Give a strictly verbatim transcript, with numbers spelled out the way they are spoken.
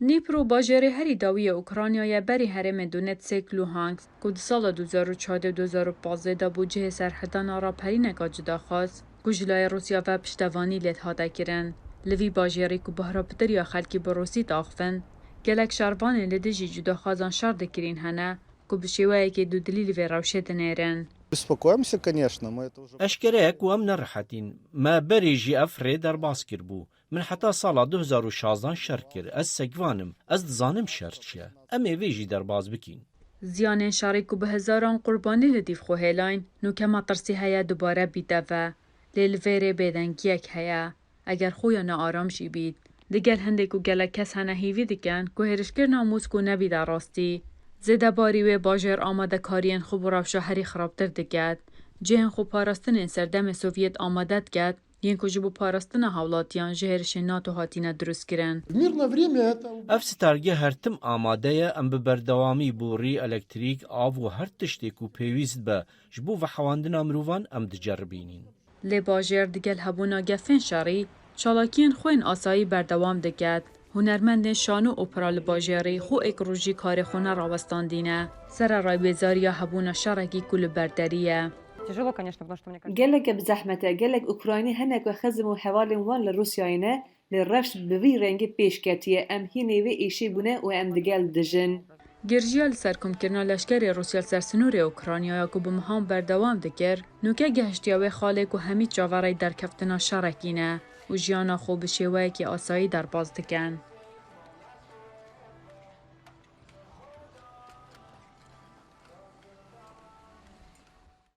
Dnîpro bajêrê herî dawî yê Ukraynayê berî herêmê Donetsk Luhansk ku di sala du hezar û çardeh û du hezar û pazdeh de bû cihê serhedana raperîneka cudaxwaz ku ji layê Rûsya ve piştevanî lê hate kirin. Li vî bajêrî ku bahra pitir ya xelkî bi rûsî diaxivin, gelek şervanên li dijî cudaxwazan şer dikirîn hene ku bi şêweyekê dûdilî li vê rewşê dinêrin. Беспокоимся, конечно, мы это уже Eşkere ye ku em nerehetîn. Me berê jî ev rê derbas kiribû. Min heta sala du hezar û şazdan şer kir. Ez sekvan im. Ez dizanim şer çi ye. Em ê vê jî derbas bikîn. Ziyanên şerî ku bi hezaran qurbanî li dîv xwe hêlayn, nûke metirsî heye dubare bîte ve. Lê li vê rê bêdengiyek heye. Eger xuya nearam jî bît. Digel hindê ku gelek kes hene hîvî dikin ku hêrişkirina Mosko nebîte rastî. Zêdebarî wê bajêr amadekariyên xwe bo rewşa herî xirabtir diket. Cihên xwe parastinên serdemê Sovyet amade diket, yên ku ji bo parastina hawlatiyan ji hêrişên NATO hatine dirustkirin. В мирное время это Ev stargeh her tim amade ye, em bi berdewamî borî, elektrîk, av û her tiştê ku pêwîst be ji bo vehewandina mirovan em diceribînîn. Lê bajêr digel hebûna gefên şerî, çalakiyên xwe yên asayî berdewam diket. Hunermendên şano opera li bajêrî xwe êk rojî karê xwe nerawestandîne. Sererayê wêzariya hebûna şerekî ku li ber derî ye. Тяжело, конечно, потому что мне кажется. Gelek bi zehmet e. Gelek Ukraynî hene ku xizm û hevalên wan li Rûsyayê ne, lê rewş bi vî rengî pêş ketiye. Em hînê vê êşê bûne û em digel dijin. Girjiya li ser komkirina leşkerê Rûsya li ser sînorê Ukraynaya ku bi mehan berdewam dikir, nûke gehiştiye wê xalê ku hemî çaverêyî derkeftina şerekî ne û jiyana xwe bi şêweyekî asayî derbas dikin.